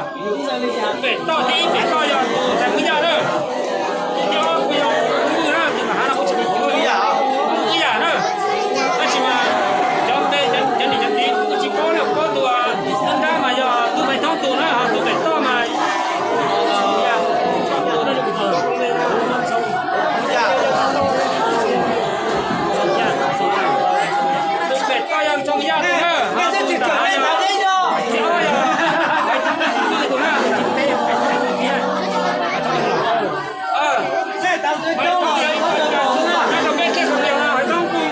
Pem toj thib ib pem toj yog tus ntxhais Hmoob Yaj na, tus thib ob kuj yog Hmoob Vwj na, tus nram hav no kuj tsis, Hmoob Vwj yam na. Tab sis mas cov npe cov niam cov txiv kuj tsis paub na, paub tus nab nrab mas yog Tub Maiv Thoob tus na, ho tus pem toj mas tus pem toj yog Ntxhoo Yaj tus na, ho tus nram hav yog, tus thib ob yog Maiv Thoob tus na, tus thib peb yog Maiv Thoob tus thiab. Rau peb thiaj sawv daws no hais txog kuj txawj ntse tej me nyuam kuj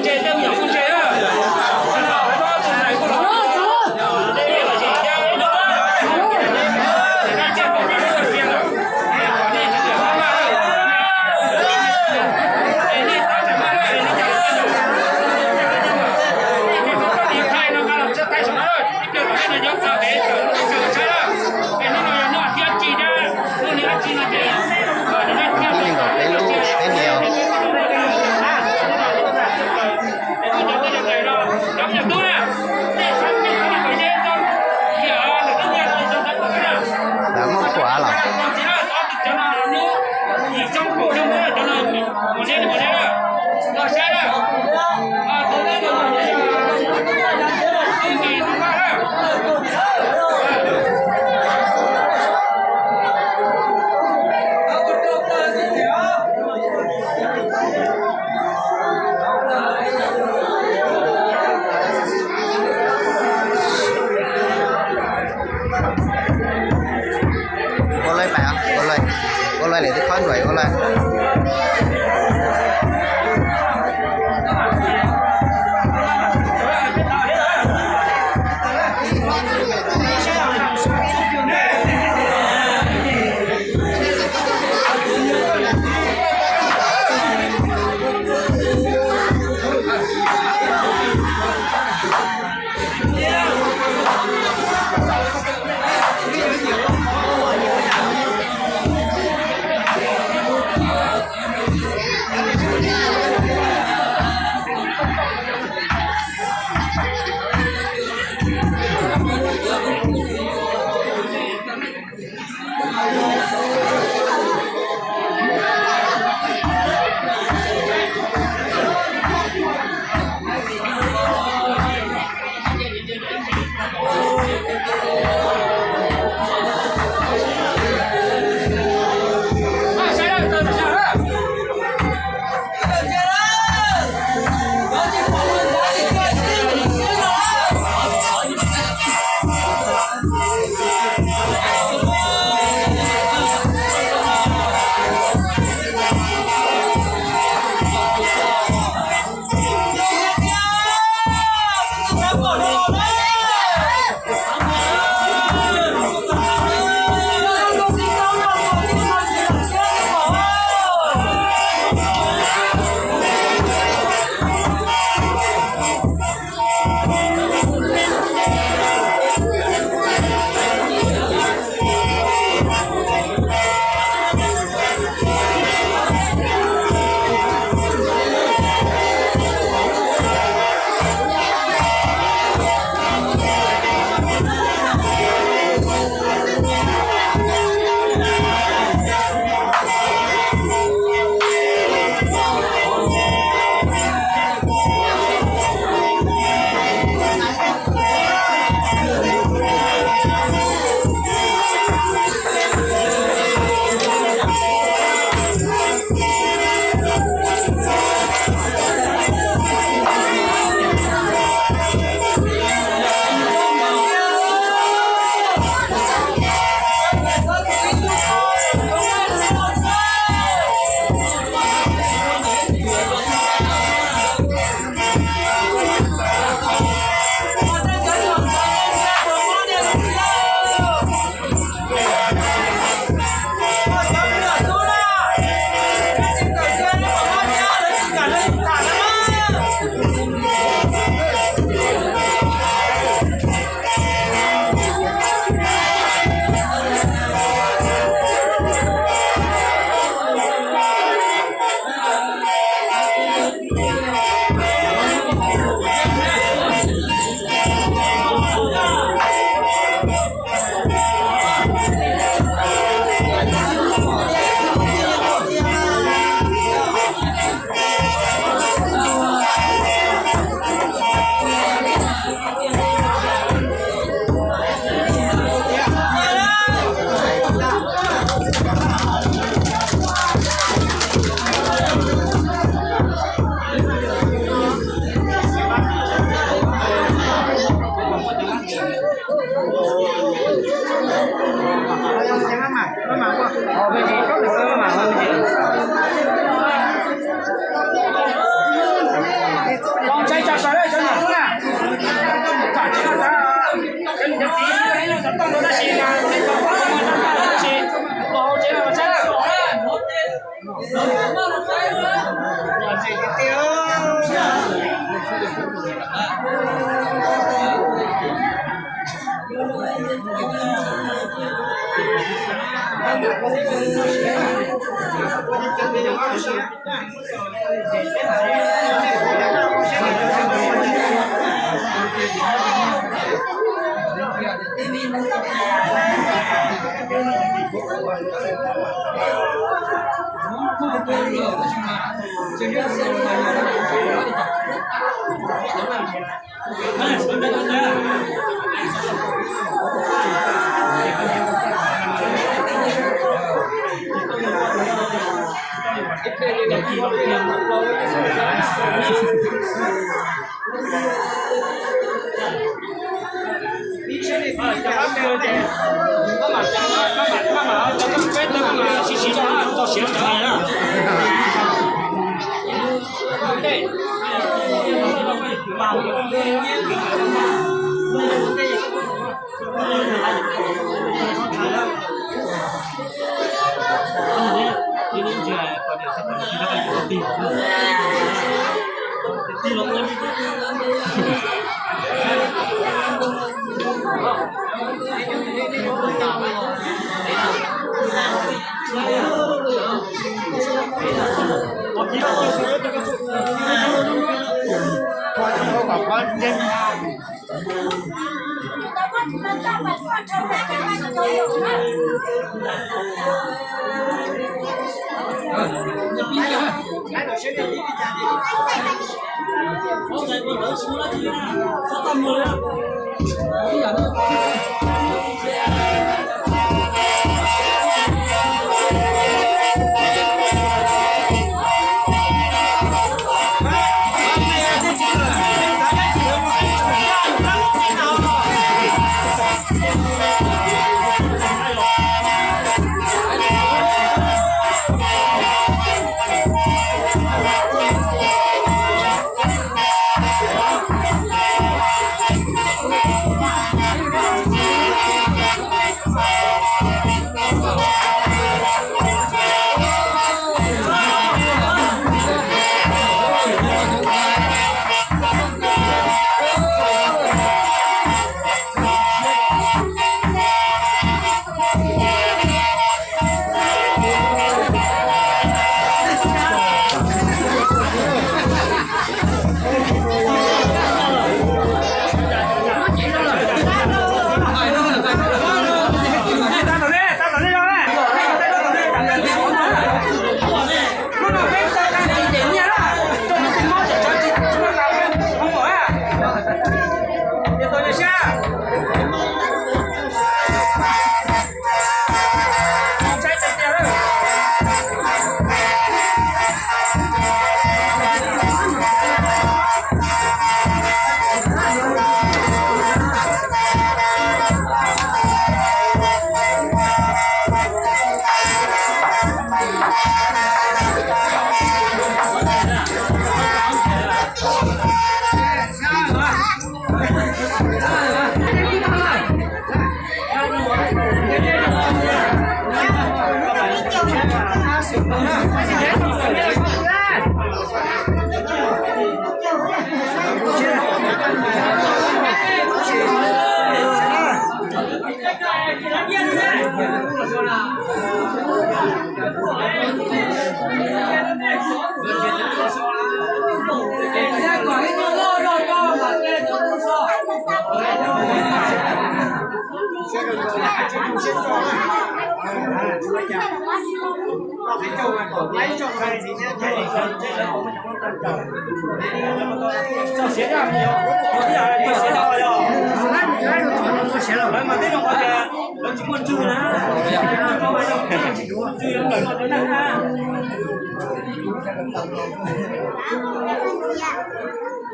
ntse na. Hais txog tus ntxhais kuj los, Ib neeg nkaum peb lub peb hniav. Lawv muaj khuav los? Ua lawm, ua lawm, ua lawm, lawv twb khob nruam ua lawm. Ua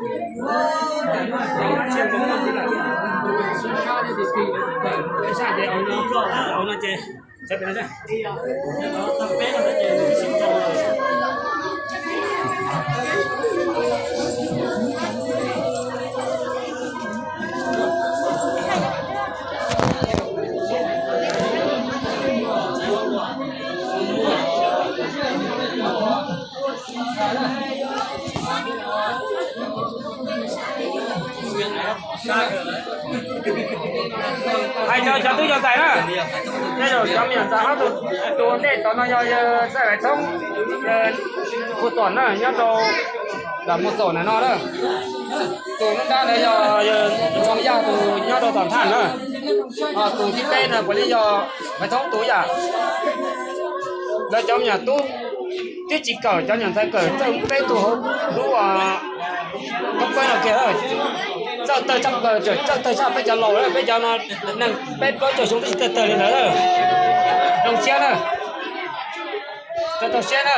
Hais rau cov tub cov ntxhais na, tej zaum cov me nyuam ntxhais hab tus ua ntej tod no yog yawg Xaij Vaiv Thoob, yawg Phu Tuam na, nyob rau Lam Mus Xaum na no na. Tus nub nrab ntawd yog yawg Ntxhoo Yaj tus nyob rau tom Thaj na. Ho tus thib peb na puav leej yog Vaiv Thoob tus yam. Lawv cov me nyuam tub twb tsis kawm, cov me nyuam ntxhais kawm txawj peb tug hauv lub thoob pawg no kiag. Txawj tawg tshaj plaws, txawj tawg tshaj peb cov laus, peb cov no neeg peb plaub caug xyoo twb tsis tawg tawg li ntawd. Zoo siab na, tau tau siab na.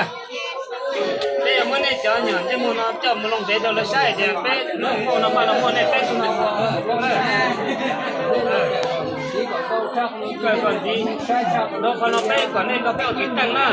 Peb yuav muab nej cov me nyuam ntsej muag no coj mus loo ntev rau lawv saib tias peb lub hauv no mas no muaj nej peb tug no ua na. Kawm kom ntxiv, rau qhov no peb kom nej nrog peb ua kev cai na.